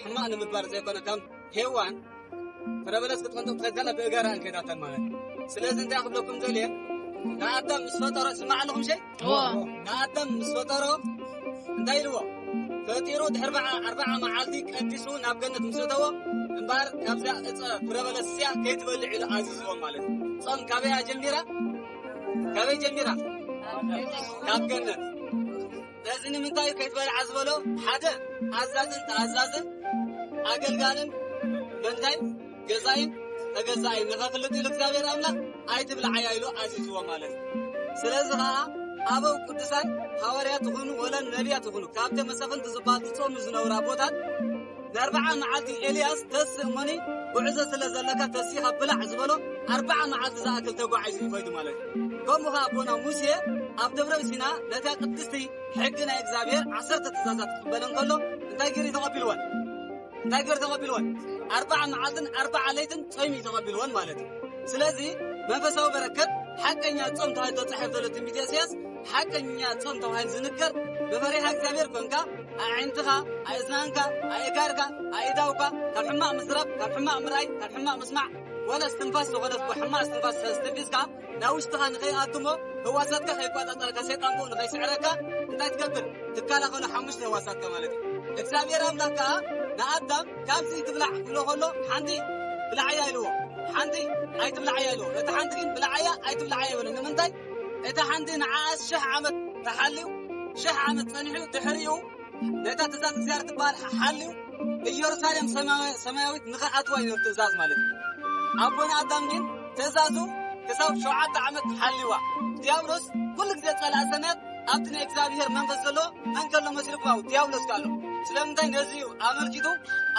ሕማቕ ንምግባር ዘይኮነ ከም ሄዋን ፍረ በለስ ክትፈንጥቕ ከላ ብእገራ እንከዳተን ማለት እዩ። ስለዚ እንታይ ክብለኩም ዘልየ ንኣዳም ምስ ፈጠሮ ስማዕ ኣለኹም ሸይ ንኣዳም ምስ ፈጠሮ እንታይ ኢልዎ ፈጢሩ ድሕሪ በዓ ኣርባዓ መዓልቲ ቀዲሱ ናብ ገነት ምስ እተዎ እምበኣር ካብዚኣ እፀ ፍረ በለስ እዚኣ ከይትበልዕ ኢሉ ኣዚዝዎም ማለት እዩ። ጾም ካበይ ጀሚራ ካበይ ጀሚራ ካብ ገነት ነዚ ንምንታይ እዩ ከይትበልዓ ዝበሎ ሓደ ኣዛዝን ተኣዛዝን ኣገልጋልን መንታይ ገዛይን ተገዛይን ንኸፍልጥ ኢሉ እግዚኣብሔር ኣምላኽ ኣይትብልዓያ ኢሉ ኣዚዝዎ ማለት እዩ። ስለዚ ኸዓ ኣበው ቅዱሳን ሃዋርያት ይኹኑ ወለን ነቢያት ይኹኑ ካብተ መሳፍንቲ ዝበሃል ዝጾሙ ዝነብሩ ኣቦታት ንኣርባዓ መዓልቲ ኤልያስ ተስእ እሞኒ ጉዕዞ ስለ ዘለካ ተሲኻ ብላዕ ዝበሎ ኣርባዓ መዓልቲ ዝኣክል ተጓዒዙ ይኸይዱ ማለት እዩ። ከምኡ ኸዓ ኣቦና ሙሴ ኣብ ደብረ ሲና ነታ ቅድስቲ ሕጊ ናይ እግዚኣብሔር ዓሰርተ ትእዛዛት ክቕበለን ከሎ እንታይ ገይሩ ተቐቢልወን እንታይ ገይሩ ተቐቢልወን ኣርባዓ መዓልትን ኣርባዓ ለይትን ጾይሙ እዩ ተቐቢልወን ማለት እዩ። ስለዚ መንፈሳዊ በረከት ሓቀኛ ጾም ተባሂሉ ተጻሒፍ ዘሎ ትንቢት ኢሳያስ ሓቀኛ ጾም ተባሂሉ ዝንገር ብፈሪሃ እግዚኣብሔር ኮንካ ኣዒንትኻ ኣእዝናንካ ኣእጋርካ ኣእዳውካ ካብ ሕማቕ ምዝራብ ካብ ሕማቕ ምርኣይ ካብ ሕማቕ ምስማዕ ወላ እስትንፋስ ዝኾነት ብሕማቕ እስትንፋስ ተስትንፊስካ ናብ ውሽጥኻ ንኸይኣትሞ ህዋሳትካ ከይቋጻጸረካ ሰይጣን ብኡ ንኸይስዕረካ እንታይ ትገብር ትከላኸሉ ሓሙሽተ ህዋሳትካ ማለት እዩ እግዚኣብሔር ኣምላኽ ከኣ ንኣዳም ካብዚ ትብላዕ ክብሎ ከሎ ሓንቲ ብላዓያ ኢልዎ ሓንቲ ኣይትብላዓያ ኢልዎ እቲ ሓንቲ ግን ብላዓያ ኣይትብላዓያ ይበሎ ንምንታይ እታ ሓንቲ ንዓኣስ ሽሕ ዓመት ተሓልዩ ሽሕ ዓመት ጸኒሑ ድሕሪኡ ነታ ትእዛዝ እግዚኣብሔር ትበሃል ሓልዩ ኢየሩሳሌም ሰማያዊት ንኸኣትዋ እዩ ትእዛዝ ማለት እዩ ኣቦና ኣዳም ግን ትእዛዙ ክሳብ ሸውዓተ ዓመት ሓልዋ ዲያብሎስ ኩሉ ግዜ ጸላእ ሰማያት ኣብቲ ናይ እግዚኣብሔር መንፈስ ዘሎ መንከሎ መስልኩ ዲያብሎስ ኣሎ ስለምንታይ ነዚ እዩ ኣመልኪቱ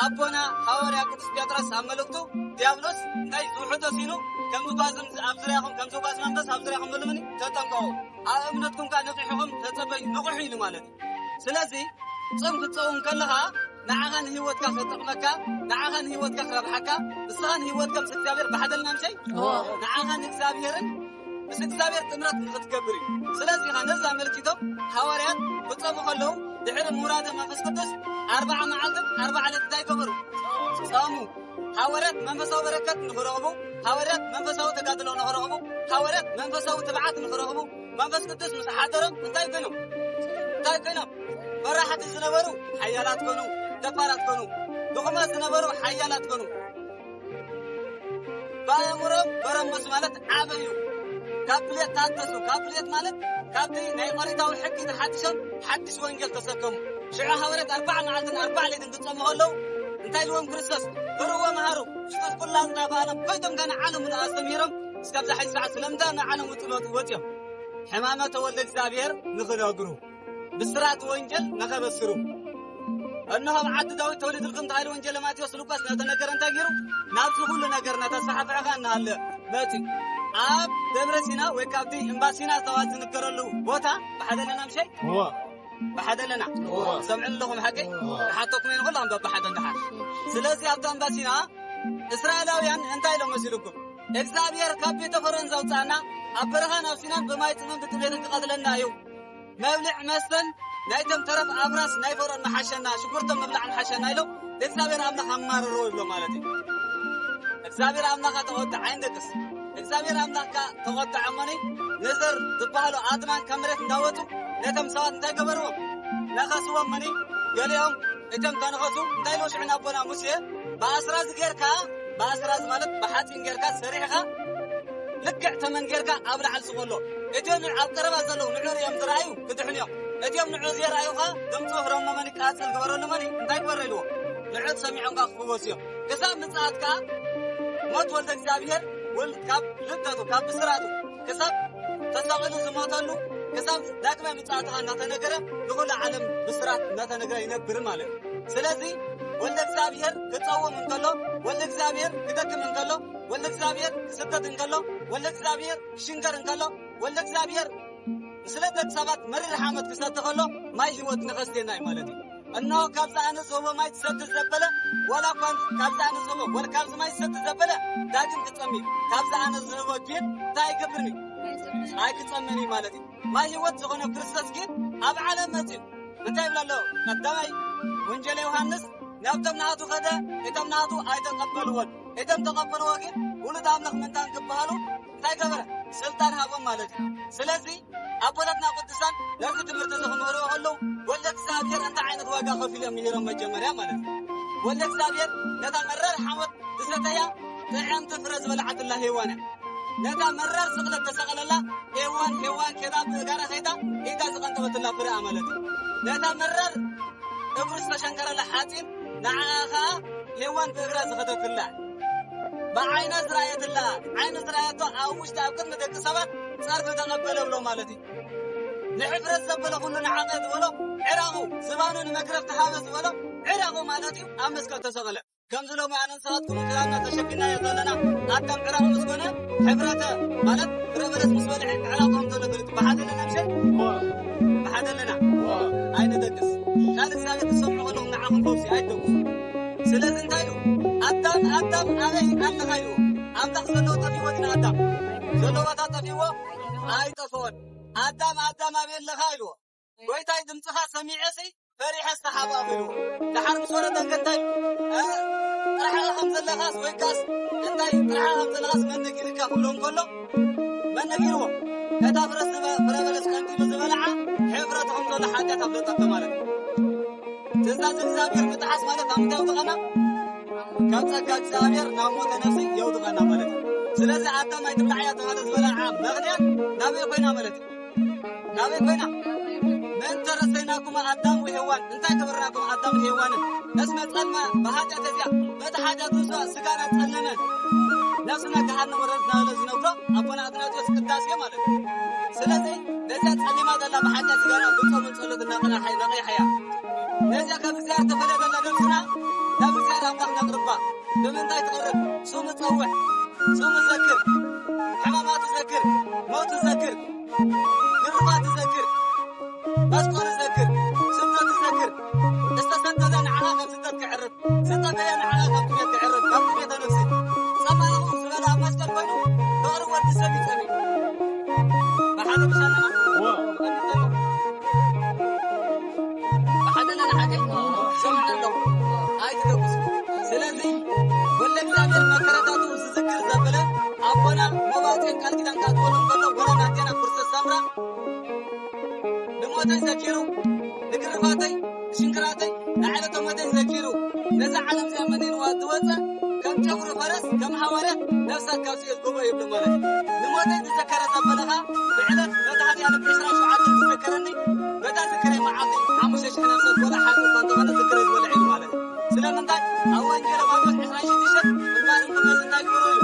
ኣቦና ሃዋርያ ቅዱስ ጴጥሮስ ኣብ መልእክቱ ዲያብሎስ እንታይ ዝውሕዶ ሲኑ ከም ዝጓዝም ኣብ ዙሪያኹም ከም ዝጓዝ መንፈስ ኣብ ዙሪያኹም ምልምኒ ተጠንቀቑ ኣብ እምነትኩም ከዓ ነቂሕኹም ተጸበዩ ንቑሑ ኢሉ ማለት እዩ ስለዚ ጾም ክትጸውም ከለኻ ንዓኻ ንህይወትካ ክጠቕመካ ንዓኻ ንህይወትካ ክረብሓካ ንስኻ ንህይወትካ ምስ እግዚኣብሔር ብሓደልና ምሸይ ንዓኻ ንእግዚኣብሔርን ምስ እግዚኣብሔር ጥምረት ንኽትገብር እዩ ስለዚ ኻ ነዚ ኣመልኪቶም ሃዋርያት ክጸሙ ከለዉ ድሕሪ ምውራደ መንፈስ ቅዱስ ኣርባዓ መዓልትን ኣርባዓ ዕለት እንታይ ገበሩ ጸሙ ሃዋርያት መንፈሳዊ በረከት ንኽረኽቡ ሃዋርያት መንፈሳዊ ተጋድሎ ንኽረኽቡ ሃዋርያት መንፈሳዊ ትብዓት ንኽረኽቡ መንፈስ ቅዱስ ምስ ሓደሮም እንታይ ኮይኖም እንታይ ኮይኖም ፈራሕቲ ዝነበሩ ሓያላት ኮኑ ደፋራት ኮኑ ድኹማት ዝነበሩ ሓያላት ኮኑ ብኣእምሮም በረሞስ ማለት ዓበዩ ካብ ብሌት ታተሱ ካብ ብሌት ማለት ካብቲ ናይ ኦሪታዊ ሕጊ ተሓዲሶም ሓድሽ ወንጌል ተሰከሙ ሽዑ ሃዋርያት ኣርባዓ መዓልትን ኣርባዓ ሌትን ክጸሙ ከለዉ እንታይ ኢልዎም ክርስቶስ ፍርዎ መሃሩ ሽቶት ኩላ ዝናባኣሎም ኮይቶም ከነ ዓለም ንኣስተምሂሮም እስከብዛ ሓይሊ ሰዓት ስለምንታይ ንዓለም ውጥሎት ወፅዮም ሕማመ ተወልደ እግዚኣብሔር ንኽነግሩ ብስራት ወንጌል ንኸበስሩ እነሆ ኣብ ዓዲ ዳዊት ተወሊዱልኩም ተባሂሉ ወንጌል ማቴዎስ ሉቃስ እናተነገረ እንታይ ገይሩ ናብዚ ኩሉ ነገር እናተስፋሕፍሐ ኸዓ እናሃለ መፂ ኣብ ደብረ ሲና ወይ ካብቲ እምባ ሲና ዝተባሃለ ዝንገረሉ ቦታ ብሓደ ኣለና ምሸይ ብሓደ ኣለና ሰምዑ ኣለኹም ሓቂ ሓተኩም ይን ኩሉ ኣንበባ ሓደ እንድሓር ስለዚ ኣብታ እምባ ሲና እስራኤላውያን እንታይ ኢሎም መሲልኩም እግዚኣብሔር ካብ ቤተ ፈርዖን ዘውፅኣና ኣብ በረኻ ናብ ሲናን ብማይ ጥምን ብጥሜትን ክቐትለና እዩ መብልዕ መስተን ናይቶም ተረፍ ኣብራስ ናይ ፈርዖን መሓሸና ሽጉርቶም ምብላዕ መሓሸና ኢሎም እግዚኣብሔር ኣምላኽ ኣማርሮ ይብሎ ማለት እዩ እግዚኣብሔር ኣምላኽ ተቆጥዐ ኣይንደቅስ እግዚኣብሔር ኣምላኽ ተቆጥዐ እሞኒ ንዘር ዝበሃሉ ኣድማን ካብ መሬት እንዳወፁ ነቶም ሰባት እንታይ ገበርዎም ነኸስዎም መኒ ገሊኦም እቶም ተነኸሱ እንታይ ኢልዎ ሽዑ ናቦና ሙሴ ብኣስራዚ ጌርካ ብኣስራዚ ማለት ብሓፂን ጌርካ ሰሪሕኻ ልክዕ ተመን ጌርካ ኣብ ላዕሊ ዝኸሎ እቲኦም ኣብ ቀረባ ዘለዉ ንዑ እዮም ዝረኣዩ ክድሕኑ እዮም እቲኦም ንዑ ዘይረኣዩኻ ድምፁ ህረሞ መን ይቃፅል ግበረሉ መን እንታይ ግበረ ኢልዎ ንዑ ሰሚዖም ከዓ ክፍወሱ እዮም ክሳብ ምፅኣት ከዓ ሞት ወልደ እግዚኣብሔር ካብ ልደቱ ካብ ብስራቱ ክሳብ ተሰቒሉ ዝሞተሉ ክሳብ ዳግማይ ምጽኣትኻ እናተነገረ ንኹሉ ዓለም ብስራት እናተነገረ ይነብር ማለት እዩ። ስለዚ ወልደ እግዚኣብሔር ክጸውም እንከሎ፣ ወልደ እግዚኣብሔር ክደክም እንከሎ፣ ወልደ እግዚኣብሔር ክስደድ እንከሎ፣ ወልደ እግዚኣብሔር ክሽንገር እንከሎ፣ ወልደ እግዚኣብሔር ስለ ደቂ ሰባት መሪር ሓሞት ክሰቲ ከሎ ማይ ህይወት ንኸስትየና እዩ ማለት እዩ። እነሆ ካብዚ ኣነ ዝህቦ ማይ ትሰቲ ዘበለ ዋላ እኳ ካብዚ ኣነ ዝህቦ ወላ ካብዚ ማይ ትሰቲ ዘበለ ዳግም ክጸሚ እዩ። ካብዚ ኣነ ዝህቦ ግን እንታይ ኣይገብርን እዩ? ኣይክጸምን እዩ ማለት እዩ። ማይ ህይወት ዝኾነ ክርስቶስ ግን ኣብ ዓለም መጺኡ እንታይ ይብል ኣሎ? ቀዳማይ ወንጌል ዮሃንስ ናብቶም ናቱ ኸደ፣ እቶም ናቱ ኣይተቐበልዎን። እቶም ተቐበልዎ ግን ውሉድ ኣምላኽ ምንታን ክበሃሉ እንታይ ገበረ? ስልጣን ሃቦም ማለት እዩ። ስለዚ ኣቦታትና ቅዱሳን ነዚ ትምህርቲ እዚ ክምህርዎ ከለዉ ወልደ እግዚኣብሔር እንታይ ዓይነት ዋጋ ከፊሎም እዮም ነይሮም መጀመርያ ማለት እዩ። ወልደ እግዚኣብሔር ነታ መራር ሓሞት ዝሰተያ ጥዕምቲ ፍረ ዝበልዓትላ ሄዋን እያ። ነታ መራር ስቕለት ተሰቐለላ ሄዋን ሄዋን ከይዳ ብእጋራ ከይዳ ኢዳ ዝቐንጠበትላ ፍረ እያ ማለት እዩ። ነታ መራር እግሩ ዝተሸንከረላ ሓፂን ንዓኣ ኸዓ ሄዋን ብእግራ ዝኸደትላ ብዓይና ዝረኣየትላ ዓይኑ ዝረኣየቶ ኣብ ውሽጢ ኣብ ቅድሚ ደቂ ሰባት ጸርፊ ተቐበለ ብሎ ማለት እዩ። ንሕፍረት ዘበለ ኩሉ ንዓቐ ዝበሎ ዕራቑ ዝባኑ ንመግረፍ ተሃበ ዝበሎ ዕራቑ ማለት እዩ ኣብ መስቀል ተሰቐለ። ከምዚ ሎሚ ኣነ ንስኻትኩም ክዳንና ተሸፊናዮ ዘለና ኣዳም ዕራቑ ምስ ኮነ ሕብረተ ማለት ፍረ በለስ ምስ በልዐ ዕራቑ ከም ዘሎ ፍልጥ ብሓደ ኣለና ምሸት ብሓደ ኣለና ኣይንደቅስ ካልእ እግዚኣብሔር ትሰምዑ ከለኹም ንዓኹም ፈውሲ ኣይትደቅሱ። ስለዚ እንታይ ኢሉ ኣዳም ኣዳም ኣበይ ኣለኻ ኢልዎ። ኣምላኽ ዘለዎ ጠፊዎ ግን ኣዳም ዘለዎ ቦታ ጠፊዎ ኣይጠፍኦን። ኣዳም ኣዳም ኣበይ ኣለኻ ኢልዎ። ጎይታይ ድምፅኻ ሰሚዐሲ ፈሪሐ ዝተሓባእኹ ኢልዎ። ደሓር ምስ ወረደ ከ እንታይ ጥራሕኻ ከም ዘለኻስ ወይ ካስ እንታይ ጥራሕኻ ከም ዘለኻስ መን ነጊርካ ክብሎ እንከሎ መን ነጊርዎ? ነታ ፍረ በለስ ቀንጢሉ ዝበልዓ ሕብረቱ ከም ዘሎ ሓጢኣት ኣፍለጠቶ ማለት እዩ። ትእዛዝ እግዚኣብሔር ምጥሓስ ማለት ኣብ ምንታይ የውድቐና? ካብ ጸጋ እግዚኣብሔር ናብ ሞተ ነፍሲ የውድቐና ማለት እዩ። ስለዚ ኣዳም ኣይትብላዕ እያ ተባለ ዝበልዓ ምኽንያት ናበይ ኮይና ማለት እዩ? ናበይ ኮይና? ምእንተ ረሰይናኩማ ኣዳም ወሄዋን እንታይ ገበርናኩም ኣዳም ወሄዋንን እስመ ጸልመ ብሓጢኣት እዚኣ በቲ ሓጢኣት ንሱ ስጋና ጸለመ ነፍስና ገሃነም ወረደት እናበለ ዝነግሮ ኣቦና ኣትናቴዎስ ቅዳሴ ማለት እዩ። ስለዚ ነዚኣ ጸሊማ ዘላ ብሓጢኣት ስጋና ብጾምን ጸሎት እናቐናሓይ ነቐይሓያ ነዚኣ ካብ እግዚኣብሔር ተፈለየ ዘላ ነፍስና ናብ እግዚኣብሔር ኣምላኽ ነቕርባ። ብምንታይ ትቕርብ? ስሙ ጸውዕ፣ ስሙ ዘክር፣ ሕማማቱ ዘክር፣ ሞቱ ዘክር፣ ግርፋቱ ዘክር፣ መስቀሉ ዘክር፣ ስደቱ ዘክር። ዝተሰደደ ንዓኻ ካብ ስደት ክዕርፍ፣ ዝጠፈየ ንዓኻ ካብ ጥሜት ክዕርፍ፣ ካብ ጥሜተ ነፍሲ። ጸማኢኹ ዝበለ ኣብ መስቀል ኮይኑ ፍቕሪ ወዲ ሰብ ይጸምእ። ብሓደ ምሻና ብሓደ ለናሓቀ ሰምዐ ኣለኹ። ኣይትደቁስ። ስለዚ ወልደ እግዚኣብሔር መከራታቱ ዝዝክር ዘበለ ኣቦና መባፅን ቃል ኪዳን ክኣትወሉ እንከሎ ወላ ናቴና ክርስቶስ ሰምራ ንሞተይ ዘኪሩ ንግርፋተይ ንሽንክራተይ ንዓለተ ሞተይ ዘኪሩ ነዛ ዓለም እዚኣ መዲንዋ ዝወፀ ከም ጨጉሪ ፈረስ ከም ሃዋርያት ነፍሳት ካብ ሲኦል ግቦ ይብሉ ማለት እዩ። ንሞተይ ዝዘከረ ዘበለኻ ብዕለት መድሃኒኣለም ዕስራን ሸውዓተን ዝዘከረኒ በታ ዝክረይ መዓልቲ ሓሙሽተ ሽሕ ነፍሳት ወላ ሓንቲ እኳ እንተኾነ ዝክረይ ዝበልዐ ኢሉ ማለት እዩ። ስለምንታይ ኣብ ወንጌለ ማቴዎስ ዕስራን ሽዱሽተ እምበኣር እንተመዚ እንታይ ግበሮ እዩ?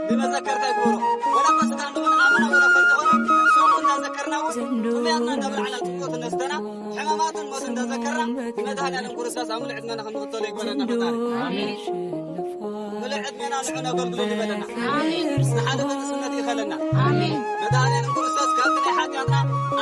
ንመዘከርታ ይግበሮ። ወላ እኳ ስጋ እንተኾነ ኣመና ወላ እኳ እንተኾነ ስሙ እንዳዘከርና እውን ጥሙያትና እንዳበላዕና ጽምኦ ትነስተና ሕማማቱን ሞቱ እንዳዘከርና ንመድሃኒኣለም ክርስቶስ ኣብ ምሉእ ዕድመና ከም ንኽተሎ ይግበረና ፈጣሪ። ኣሜን። ምሉእ ዕድሜና ንዑ ነገልግሎ ይበለና። ኣሜን። ዝሓለፈ ንስነት ይኸለና። ኣሜን። መድሃኒኣለም ክርስቶስ ካብ ናይ ሓጢኣትና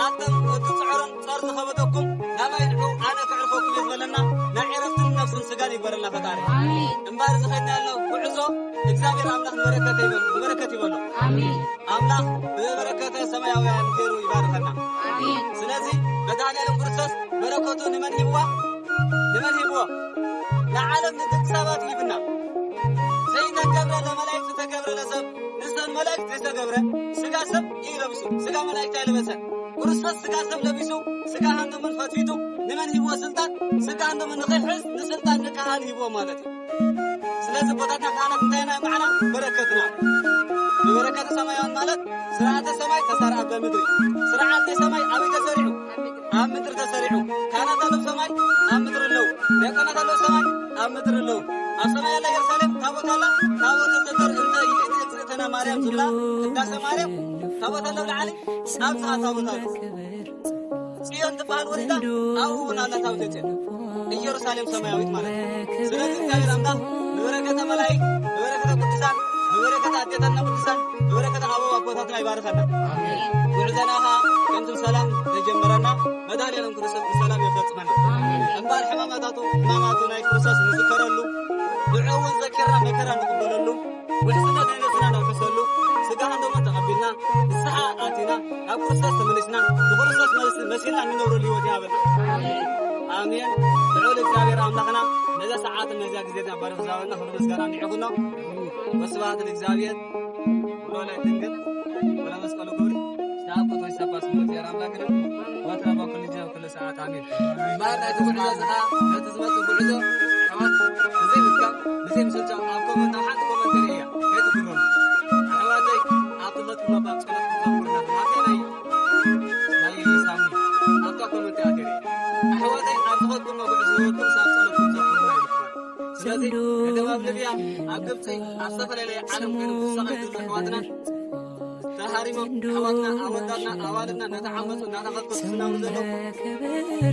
ኣተም ወዲ ጽዕሮን ጸር ዝኸበደኩም ናባይ ንዑ ኣነ ክዕርፈኩም እየ ዝበለና ናይ ዕረፍትን ነፍስን ስጋን ይግበረልና ፈጣሪ። ኣሜን። እምባር ዝኸድናዮ ጉዕዞ እግዚኣብሔር ኣምላኽ ንበረከት ይበሎ፣ ንበረከት ይበሎ። ኣሜን። ኣምላኽ ብበረከተ ሰማያውያን ገይሩ ይባርከና። ኣሜን። ስለዚ መድኃኔዓለም ክርስቶስ በረከቱ ንመን ሂብዋ? ንመን ሂብዎ? ንዓለም ንደቂ ሰባት ሂብና። ዘይተገብረ ለመላእክት ተገብረ ለሰብ ንሰብ መላእክት ዘይተገብረ ስጋ ሰብ እዩ ለቢሱ። ስጋ መላእክት ኣይለበሰን። ክርስቶስ ስጋ ሰብ ለቢሱ ስጋ ሃንደምን ፈትፊቱ ንመን ሂብዎ ስልጣን? ስጋ ሃንደምን ንኸይሕዝ ንስልጣን ንካህን ሂብዎ ማለት እዩ። ስለዚ ኣቦታትና ካህናት እንታይ ኢና ማዕና? በረከትና። ብበረከተ ሰማያውያን ማለት ስርዓተ ሰማይ ተሰርዐ በምድሪ። ስርዓተ ሰማይ ኣበይ ተሰሪዑ? ኣብ ምድሪ ተሰሪዑ። ካህናት ኣለዉ ሰማይ፣ ኣብ ምድሪ ኣለዉ። ዲያቆናት ኣለዉ ሰማይ፣ ኣብ ምድሪ ኣለዉ። ኣብ ሰማይ ያለ ኢየሩሳሌም ታቦት ኣላ። ታቦት ተዘከር እንተ ይእቲ እግዝእትነ ማርያም ዝብላ ቅዳሴ ማርያም ታቦት ኣለ ኣብ ላዕሊ፣ ኣብዝኣ ታቦት ኣሎ። ጽዮን ትበሃል ወሪዳ ኣብኡ እውን ኣላ ታቦተ ጽዮን ኢየሩሳሌም ሰማያዊት ማለት እዩ። ስለዚ እግዚኣብሔር ኣምላኽ ብበረከተ መላእክት ብበረከተ ቅዱሳን ብበረከተ ኣዴታትና ቅዱሳን ብበረከተ ኣበው ኣቦታትና ይባርከና። ጉዕዞና ኸዓ ከምቲ ብሰላም ዘጀመረና መድኃኔዓለም ክርስቶስ ብሰላም የፈጽመና። እምበኣር ሕማማታቱ ሕማማቱ ናይ ክርስቶስ ንዝከረሉ ንዕኡ እውን ዘኪርና መከራ ንቕበለሉ ውሕስነት ናይ ነፍስና ነውሕሰሉ ስጋ ሃንደሞ ተቐቢልና ንስሓ ኣቲና ናብ ክርስቶስ ተመሊስና ንክርስቶስ መስ- መሲልና እንነብረሉ ህይወት ይሃበና። ኣሜን። ልዑል እግዚኣብሔር ኣምላኽና ነዛ ሰዓት ነዚያ ግዜ እዚኣ ባርኽ ዝሃበና ኩሉ ምስጋና ንዕኹኖ። ወስብሐት ለእግዚኣብሔር ወለወላዲቱ ድንግል ወለመስቀሉ ክቡር። ዝተኣቆቶ ይሰባ ስሙ እግዚኣብሔር ኣምላክና ወትረ በኩሉ ጊዜ ኩሉ ሰዓት ኣሜን። እምበኣር ናይቲ ጉዕዞ እዚ ኸዓ ነቲ ዝመጽእ ጉዕዞ ኣሕዋት ብዘይ ምድካም ብዘይ ምስልቻው ኣብ ኮመንት ኣብ ሓንቲ ኮመንተሪ እያ ከይትግረሙ። ኣሕዋተይ ኣብ ትኸድኩም ኣብ ጸሎት ክትዘክሩና። ኣብታ ናይ ናይ ሳሚ ኣብታ ኮመንት ኣትሪ ኣሕዋተይ ኣብ ትኸድኩም ጉዕዞ ህይወትኩም ሳብ ጸሎትኩም ዘክሩና ይባል። ስለዚ ቀደም ኣብ ሊብያ ኣብ ግብፂ ኣብ ዝተፈላለየ ዓለም ኮይኖም ዝሰቃዩ ዘለዉ ኣሕዋትና ተሃሪሞም ኣሕዋትና ኣወዳትና ኣዋልድና እናተዓመፁ እናተቐትሉ ዝነብሩ ዘለዉ